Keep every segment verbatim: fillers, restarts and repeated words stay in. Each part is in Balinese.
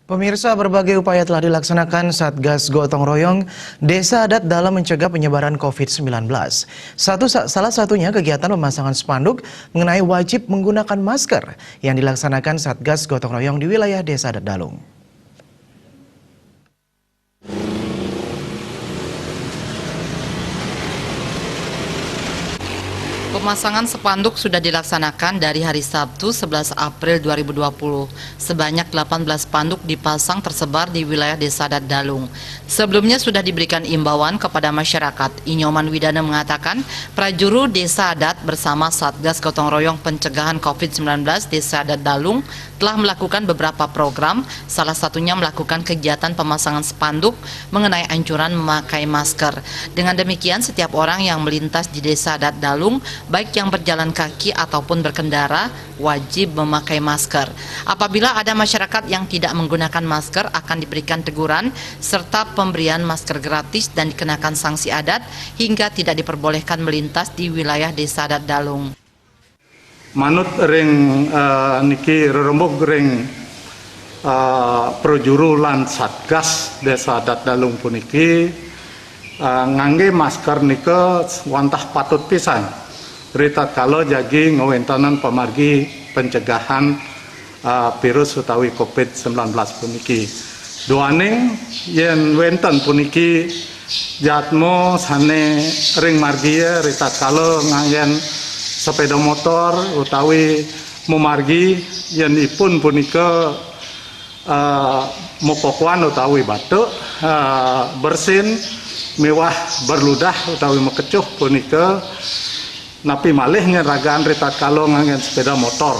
Pemirsa, berbagai upaya telah dilaksanakan Satgas Gotong Royong Desa Adat dalam mencegah penyebaran covid sembilan belas. Satu, sa- salah satunya kegiatan pemasangan spanduk mengenai wajib menggunakan masker yang dilaksanakan Satgas Gotong Royong di wilayah Desa Adat Dalung. Pemasangan spanduk sudah dilaksanakan dari hari Sabtu, sebelas April dua ribu dua puluh. Sebanyak delapan belas spanduk dipasang tersebar di wilayah Desa Adat Dalung. Sebelumnya sudah diberikan imbauan kepada masyarakat. I Nyoman Widana mengatakan, prajuru Desa Adat bersama Satgas Gotong Royong Pencegahan covid sembilan belas Desa Adat Dalung telah melakukan beberapa program, salah satunya melakukan kegiatan pemasangan spanduk mengenai anjuran memakai masker. Dengan demikian, setiap orang yang melintas di Desa Adat Dalung, baik yang berjalan kaki ataupun berkendara, wajib memakai masker. Apabila ada masyarakat yang tidak menggunakan masker, akan diberikan teguran serta pemberian masker gratis dan dikenakan sanksi adat hingga tidak diperbolehkan melintas di wilayah Desa Adat Dalung. Manut ring, eh, niki rerembug ring, eh, prajuru lan Satgas Desa Adat Dalung puniki, eh, ngangge masker nika wantah patut pisan ritatkala jagi ngwentenang pamargi pencegahan, eh, virus utawi covid sembilan belas puniki. Duaning yen wenten puniki jadma sane ring margi ritatkala nganggen sepeda motor utawi mamargi, yen ipun punika, eh, mapakuan utawi batuk, eh, bersin miwah berludah utawi makecuh punika, napi malih yen ragaan ritatkala nganggen sepeda motor.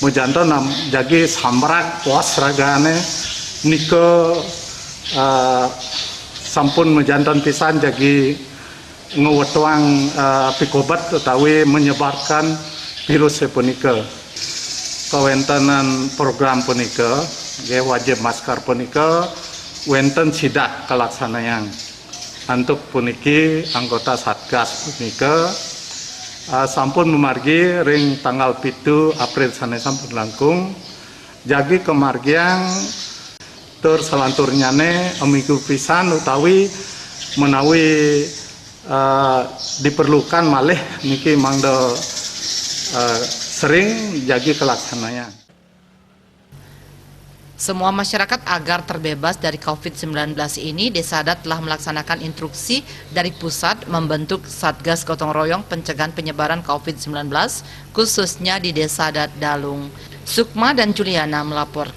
Majanten nam-, jagi sambrag pos ragane nika, eh, sampun majanten pisan jagi ngwetuang, eh, pikobet utawi menyebarkan virus punika. Kawentenan program punika, nggih, wajib masker punika wenten sidak kalaksanayang. Antuk puniki anggota Satgas punika, eh, sampun mamargi ring tanggal pitu April sane sampun langkung, jagi kamargiang tur salanturnyane aminggu pisan utawi menawi, eh, diperlukan malih niki mangda, eh, sering jagi kalaksanayang. Semua masyarakat agar terbebas dari covid sembilan belas ini, Desa Adat telah melaksanakan instruksi dari pusat membentuk Satgas Gotong Royong Pencegahan Penyebaran covid sembilan belas, khususnya di Desa Adat Dalung. Sukma dan Juliana melaporkan.